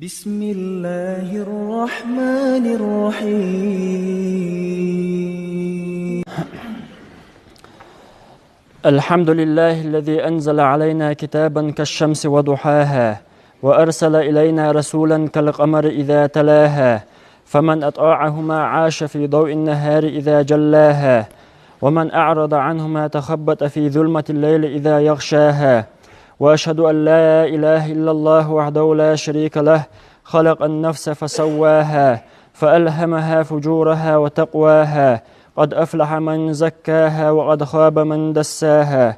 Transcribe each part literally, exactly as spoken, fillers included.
بسم الله الرحمن الرحيم. الحمد لله الذي أنزل علينا كتابا كالشمس وضحاها، وأرسل إلينا رسولا كالقمر إذا تلاها، فمن أطاعهما عاش في ضوء النهار إذا جلاها، ومن أعرض عنهما تخبط في ظلمة الليل إذا يغشاها. وأشهد أن لا إله إلا الله وحده لا شريك له، خلق النفس فسواها، فألهمها فجورها وتقواها، قد أفلح من زكاها وقد خاب من دساها.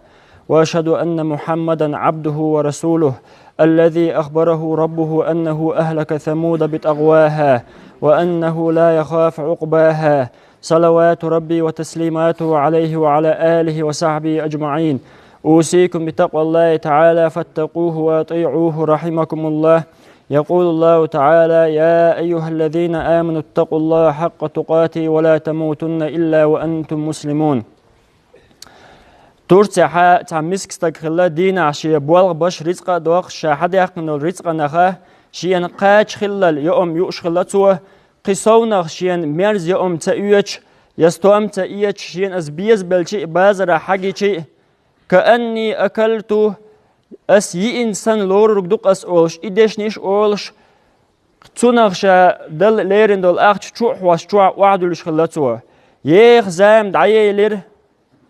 وأشهد أن محمدا عبده ورسوله، الذي أخبره ربه أنه أهلك ثمود بطغواها، وأنه لا يخاف عقباها، صلوات ربي وتسليماته عليه وعلى آله وصحبه أجمعين. أوصيكم بتقوى الله تعالى فاتقوه وأطيعوه، رحمكم الله. يقول الله تعالى: يا أيها الذين آمنوا اتقوا الله حق تقاته ولا تموتن إلا وأنتم مسلمون. Турцехьа цхьа миска стаг хилла, дийнахь шен болх беш, рицкъа а доккхуш, ша хьадаьккхина долу рицкъанах шена кхача хиллал йоам юуш хилла цо, кхин совнах шена мерза йоам ца оьцуш, я стом ца эцуш, шена ас безабелча а, базарахь хьагича а, «كأني أكلت», ас йиъна санна лоруург ду-кх ас олуш, и дешнаш олуш, цунах ша Далла лерина долу ахча чу а хьоьстуш, чохь охьадуьллуш хилла цо. Еха зама дӀаелира,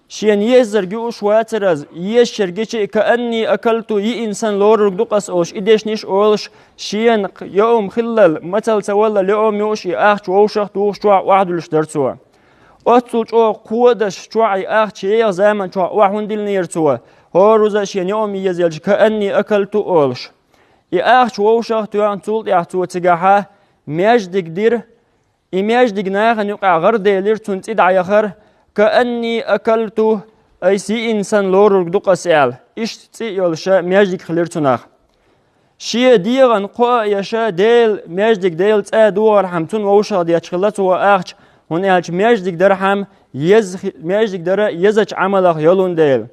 шена езарг юуш вацара иза, езаш ерг гича а, «كأني أكلت», йиъна санна лоруург ду-кх ас олуш, и дешнаш олуш, шена йоам хиллал, мацалла ца валлал йоам юуш, и ахча вовшах а тухуш, чохь охьадуьллуш дара цо. Оццул чӀогӀа кходаш чохь и ахча еха заман чохь охьа хӀунда диллинера цо, хӀоразза шена йоам езаелча, «كأني أكلت» олуш. И ахча вовшах а тоьхна, цул тӀаьхьа цо цигахьа маьждиг дира, и маьждиг нахана юкъахь гӀарделира, цунна цӀе дӀаяхара, «كأني أكلت», айса йиъна санна лоруург ду-кх ас аьлла. Иштта цӀе а йолуш маьждиг хилира цунах. Шен дегӀан кхоа а еш, Делан маьждиг, Делан цӀа догӀархьама, цунна вовшах детташ хилла цо ахча, хӀунда аьлча маьждиг дархьама еза хи-, маьждиг дара езачу Ӏамалах йолун дела.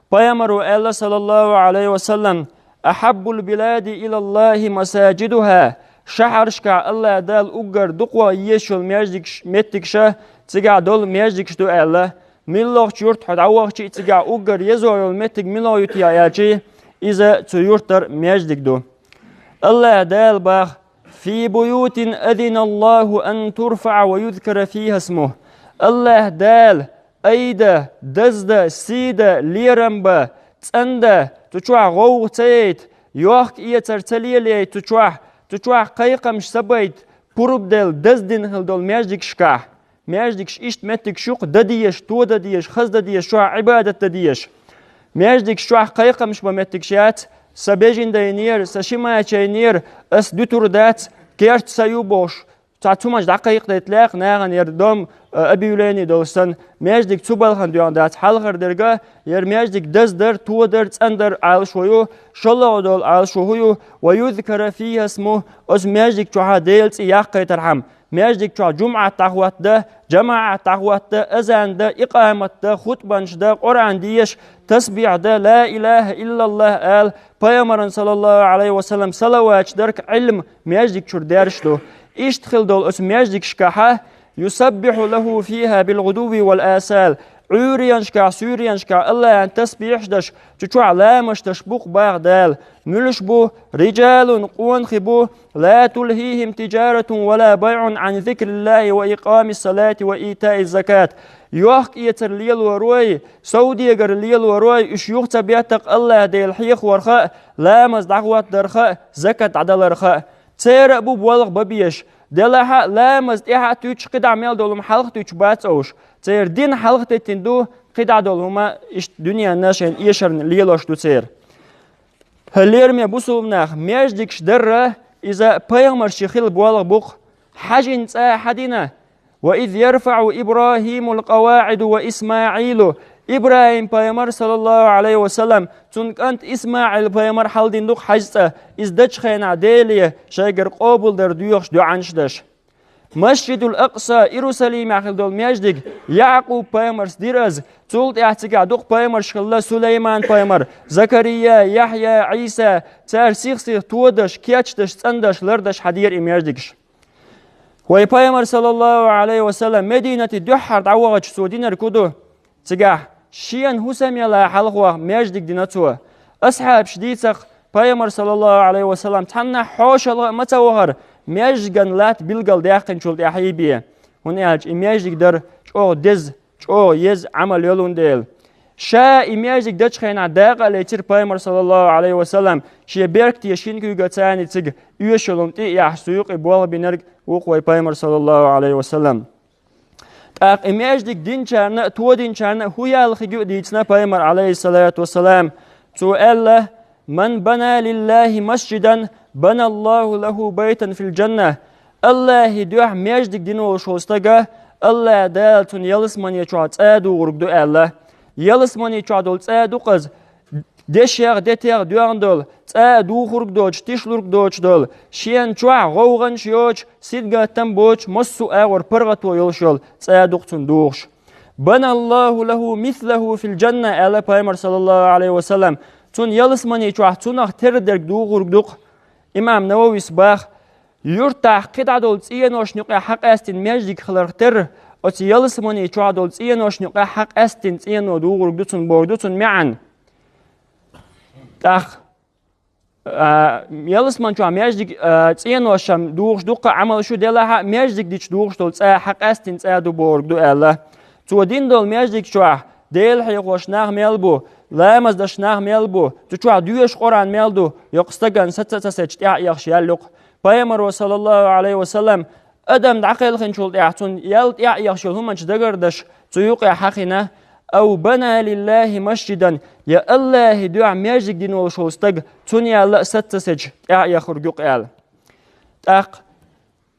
Пайхамаро аьлла, саллаллаху Ӏалайхи ва саллам: «أحب البلاد إلى الله مساجدها», шахьаршкахь АллахӀ Дала уггар дукха езаш йолу маьждигаш, меттигаш, цигахь долу маьждигаш ду аьлла. МиллагӀчу юрта хьо дӀавахча а, цигахь уггар езо йолу меттиг мила ю те аьлча, иза цу юьртара маьждиг ду. АллахӀ Дала боху: «في بيوت أذن الله أن ترفع ويذكر فيها اسمه». АллахӀ Дала айда, дазда, сийда, лерам ба, цӀанда, цу чохь гӀовгӀа ца яйта, йохка-эцар ца лелаяйта цу чохь, цу чохь кхайкхамаш ца байта, пурба делла, даздина хила долу маьждигашкахь. Маьждигаш иштта меттигаш ю-кх, дан дезаш, тодан дезаш, хаздан дезаш, чохь Ӏибадат дан дезаш. Маьждигаш чохь кхайкхамаш бан меттигаш яц, сан бежана дайнера, сан ши мача йайнера, ас дуьтур дац, керта сан ю бохуш, цхьа цу мача дӀакхайкхадайта лаьа нахана яра дом, а, объявление долуш санна, маьждиг цу балхана доьгӀна дац. Хьалхара дерг, яра маьждиг даздар, тодар, цӀандар Ӏалашо ю, шолгӀа долу Ӏалашо хӀун ю, «ويذكر فيها اسمه», оцу маьждиг чохь Делан цӀе яккхийтархьама. Маьждиг чохь жумӀат дӀахӀоттадан, жамаӀат дӀахӀоттадан, азан дан, икъамат дан, хутбанаш дан, Къуръан дезаш, тасбихь дан, ла илаха иллаллах ала, пайхамарна, саллаллаху Ӏалайхи ва саллам, салаваташ дарг, Ӏилма маьждиг чуьра дерш ду. Иштта хила долу оцу маьждигашкахьа, «يسبح له فيها بالغدو والآصال», Ӏуьйренашкахь, суьйренашкахь АллахӀан тасбихьаш деш, цу чохь ламазаш деш бу-кх боху Дала. Муьлш бу? «رجال», къонахий бу, «لا تلهيهم تجارة ولا بيع عن ذكر الله وإقام الصلاة وإيتاء الزكاة». Йохка-эцар лелорой, совдегар лелорой, уьш юха ца беттакъ АллахӀ Дела хьехорха а, ламаз дӀахӀоттадарха а, закат дӀадаларха а. Церан а бу болх бан безаш. Делахь а, ламаз тӀаьхьа а туьйцуш, кхидӀа мел долу хӀума хьалха туьйцуш бац уьш. Церан дин хьалха теттина ду, кхидӀа долу хӀума иштта дуьненна шайн эшарна лелош ду церан. ХӀай лераме бусулба нах, маьждигаш дарра, иза пайхамаршна хилла болх бу-кх. Хьажин цӀа хьан дина? «وإذ يرفع إبراهيم القواعد وإسماعيل». ИбрахӀим-пайхамар, саллаллаху Ӏалайхи ва саллам, цуьнан кӀант ИсмаӀил-пайхамар хьалдина ду-кх хьажцӀа, иза дечу хенахь Деле шайгара къобалдар доьхуш доӀанаш деш. Масджидул Акъса, Иерусалимехь хилла долу маьждиг, Якъуб пайхамарс дира иза. Цул тӀаьхьа цигахь дукха пайхамарш хилла: Сулайман пайхамар, Закария, Яхья, Ӏийса. Цара сих-сиха тодаш, кечдаш, цӀандаш, лардаш хьадира и маьждигаш. Вай пайхамар, саллаллаху Ӏалайхи ва саллам, Мединате дуьххьара дӀавахачу цо динарг хӀун ду? Цигахь шена хӀусам яла хьалхо маьждиг дина цо. Асхьабаш дийцах, пайхамар, саллаллаху Ӏалайхи ва саллам, цхьаннахь хьошалгӀа а ма ца вахара, маьждиган латта билггал даьккхинчул тӀаьхьа бен. ХӀунда аьлча и маьждиг дара чӀогӀа деза, чӀогӀа еза Ӏамал йолун дела. Ша и маьждиг дечу хенахь дакъа а лецира пайхамар, саллаллаху Ӏалайхи ва саллам, шен беркате шина куьйга царна цига оьшалун тӀе а яхьаш, цу юкъе болх бинарг ву-кх вай пайхамар, саллаллаху Ӏалайхи ва саллам. ТӀаккха и маьждиг динчарна а, тодинчарна а хӀун ял хиг ю а дийцина пайхамар, Ӏалайхиссалату вассалам. Цо аьлла: «Ман бана лиллахи масджидан, бана Аллаху лаху байтан фил джанна». Аллахьи дуьхьа маьждиг дина волуш волу стага, Аллахь Дала цунна ялсамани чохь цӀа а дугӀург ду аьлла. Ялсамани чохь долу цӀа ду-кх иза, дешех, детех доьгӀна долу, цӀа а духург доцуш, тишлург доцуш долу, шена чохь гӀовгӀанаш йоцуш, сингаттам боцуш, массо а агӀор паргӀато йолуш йолу цӀа ду-кх цунна дугӀуш. «Бана Аллаху лаху мислаху фил джанна», аьлла пайхамар, саллаллаху Ӏалайхи ва саллам. Цунна ялсамани чохь цунах терра дерг дугӀург ду-кх. Имам Нававис баха: юьртахь кхидӀа долу цӀеношна юкъа хьакъаьстина маьждиг хиларх терра, оцу ялсамани чохь долу цӀеношна юкъа хьакъаьстина цӀено дугӀург ду цунна бохург ду цунна маьӀна. ТӀаккха, а, ялсамани чохь маьждиг, а, цӀеношна дугӀуш дуккха а Ӏамалш ю делахь а, маьждиг дича дугӀуш долу цӀа хьакъаьстина цӀа ду бохург ду аьлла. Цо дина долу маьждиг чохь Дела хьехош нах мел бу, ламаз деш нах мел бу, цу чохь доьшуш Къуръан мел ду, йоккха стагана саца а ца сецча тӀаьхьа эхаш ял ю-кх. Пайхамаро, саллаллаху Ӏалайхи ва саллам, адам дӀакхелхинчул тӀаьхьа цунна ял тӀаьхьа эхаш йолу хӀуманаш дагардеш, цу юкъе хьахийна: «Ау бана лиллахи масджидан», я Аллахьи дуьхьа маьждиг дина волуш волу стаг, цунна ял а саца ца сецча тӀаьхьа эхург ю-кх аьлла. ТӀаккха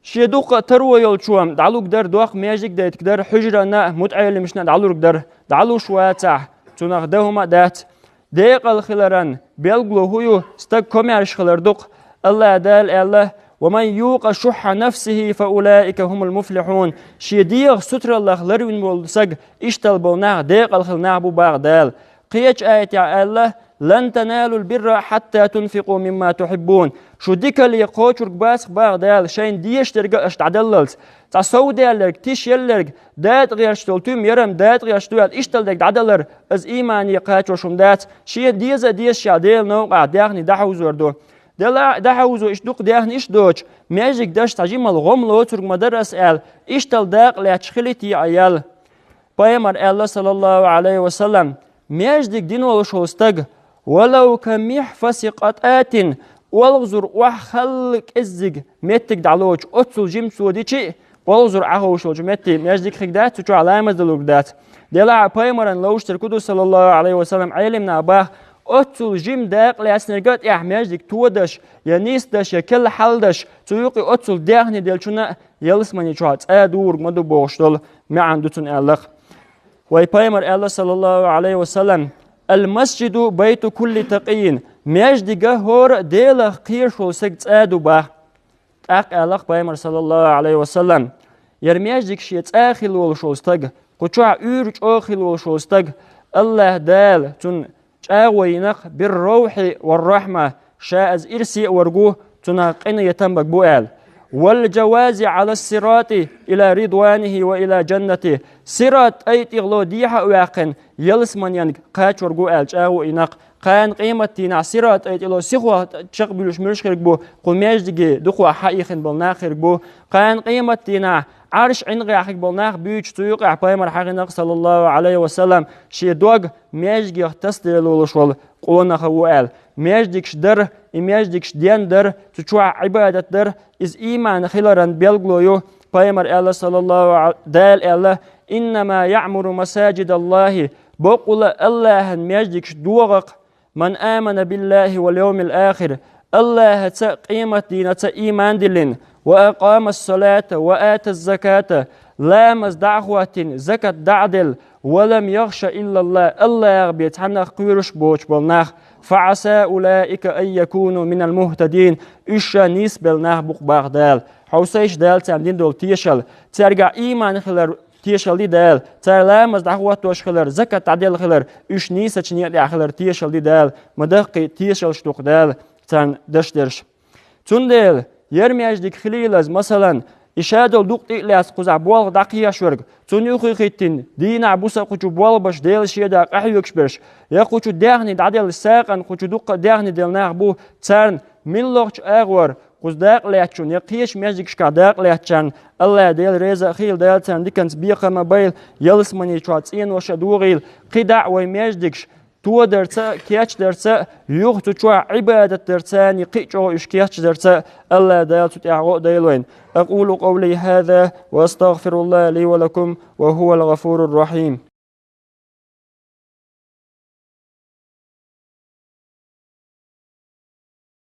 шен дуккха а таро йолчо дӀалург дара, доккха маьждиг дайтарг дара, хьуьжарана а, мутаӀеллимашна а дӀалург дара, дӀалуш вацахь, цунах дан хӀума а дац. Декъала хиларан билгало хӀун ю, стаг комаьрша хилар ду-кх. Аллахь Дала аьлла: «Ва ман юкъа шуххьа нафсихи фа улаика хумул муфлихьун». Шен дегӀах, сутараллах ларвина волу стаг, иштта болу нах декъала хилла нах бу боху Дала. Кхечу аятехь аьлла: «Лан таналул бирра хьатта тунфикъу мимма тухьиббун». Шу дикале кхочург бац-кх боху Дала, шайна дезаш дерг а аша дӀадаллалц. Цхьа совдаьлларг, тиша елларг, датӀа гӀерташ долу туьма ярам датӀа гӀерташ ду аьлла, иштта дерг дӀадалар, иза иймане кхачош хӀума дац, шен деза а дезаш а Делан новкъахь даьхни дӀахьовзор ду. Дела, дӀахьовзо иштта дукха даьхни иштта доцуш, маьждиг даш цхьа жимал гӀо ма лоцург ма дара аса аьлла, иштта дакъа лаьтташ хилийта а ял. Пайхамар аьлла, саллаллаху Ӏалайхи ва саллам: «Маьждиг дина волуш волу стаг, валау ка михьфаси къатӀатин, олхазур охьахалла кӀеззиг меттиг дӀалоцуш, оццул жимма цо дичи а, олхазур Ӏаховшалчу метте маьждиг хиг дац, цу чохь ламаз далург дац». Делахь а пайхамаран ловш терг хӀун ду, саллаллаху Ӏалайхи ва саллам, Ӏелимна баха, оццул жимма дакъа лаьцнарг а тӀехь маьждиг тодаш, я нисдаш, я керла хьалдаш, цу юкъе оццул даьхни деллачунна а ялсамани чохь цӀа дугӀург ма ду бохуш долу маьӀна ду цунна аьлла-кх. Вай пайхамар аьлла, саллаллаху Ӏалайхи ва саллам: «Ал-масджиду байту кулли такъийин». Маьждига хӀора а Делах кхоьруш волу стаг цӀа ду боху. ТӀаккха аьлла-кх пайхамар, саллаллаху Ӏалайхи ва саллам: «Яра маьждиг шен цӀа хилла волуш волу стаг, кху чохь уьйр чӀогӀа хилла волуш волу стаг, Аллахь Дала цунна чӀагӀо йина-кх: бир-ровхьи вар-рахьма, ша иза ирсе а верг ву, цунах къинхетам берг бу», аьлла. «Вал-джавази Ӏала-с-сирати ила ридванихи ва ила джаннатихи». Сират тӀай тӀехула дехьа а ваьккхина, ялсаманенга кхачорг ву аьлла чӀагӀо йина-кх. Кхана къематдийнахь Сират тӀай тӀехула сихох чекхбуьйлуш муьлш хирг бу, кху маьждиге дукхох хьаихина болу нах хирг бу. Кхана къематдийнахь Ӏарш ӀингӀехь хирг болу нах буьйцуш, цу юкъехь пайхамар хьахийнакх, саллаллаху Ӏалайхи ва саллам, шен дог маьждигех тасаделла волуш волу къонах ву аьлла. Маьждигаш дар, и маьждигаш ден дар, цу чохь Ӏибадат дар, иза ийман хиларан билгало ю. Пайхамар аьлла, саллаллаху Ӏа-, Дала аьлла: «Иннама яъмуру масаджидаллахи», бакъволу Аллахьан маьждигаш догӀу-кх, «ман амана биллахи вал йовмил ахир», Аллахьаца а, къематдийнаца а ийман диллина, «ва акъамас-салата ва атаз-заката», ламаз дӀа а хӀоттийна, закат дӀа а делла, «ва лам яхша иллаллах», Аллахьах бен цхьаннах кхоьруш боцуш болу нах, «фа Ӏаса улаика ан якуну минал мухтадин», уьш ша нийсабелла нах бу-кх боху Дала. хьовсийша Дала царна дина долу тешал. Цаьргахь ийман хилар тешал ди Дала. Цара ламаз дӀахӀоттош хилар, закат дӀаделла хилар, уьш нийсачу некъа тӀехь хилар тешал ди Дала. Ма даккхий тешалш ду-кх Дала царна даш дерш. Цундела, яра маьждиг хилийла иза, масалан, и ша долу дукъ тӀе а лаьцна кхузахь болх дӀакхехьаш верг, цунна юххе хӀиттина, дийнахь буса кху чу болх беш, Делан шеда къахьоьгуш берш, я кху чу даьхни дӀаделла сагӀина, кху чу дуккха а даьхни делла нах бу, царна муьлххачу агӀор кхуза дакъа лаьцначунна я кхечу маьждигашкахь дакъа лаьцначарна, АллахӀ Дела реза а хийла, Дала царна диканца бекхам а бойла, ялсамани чохь цӀенош а догӀийла, кхидӀа а вай маьждигаш тодарца а, кечдарца а, юха цу чохь Ӏибадат дарца а, кхин а чӀогӀа уьш кечдарца а, АллахӀ Дала цу тӀехь гӀо а дойла вайна. أقول قولي هذا وأستغفر الله لي ولكم وهو الغفور الرحيم.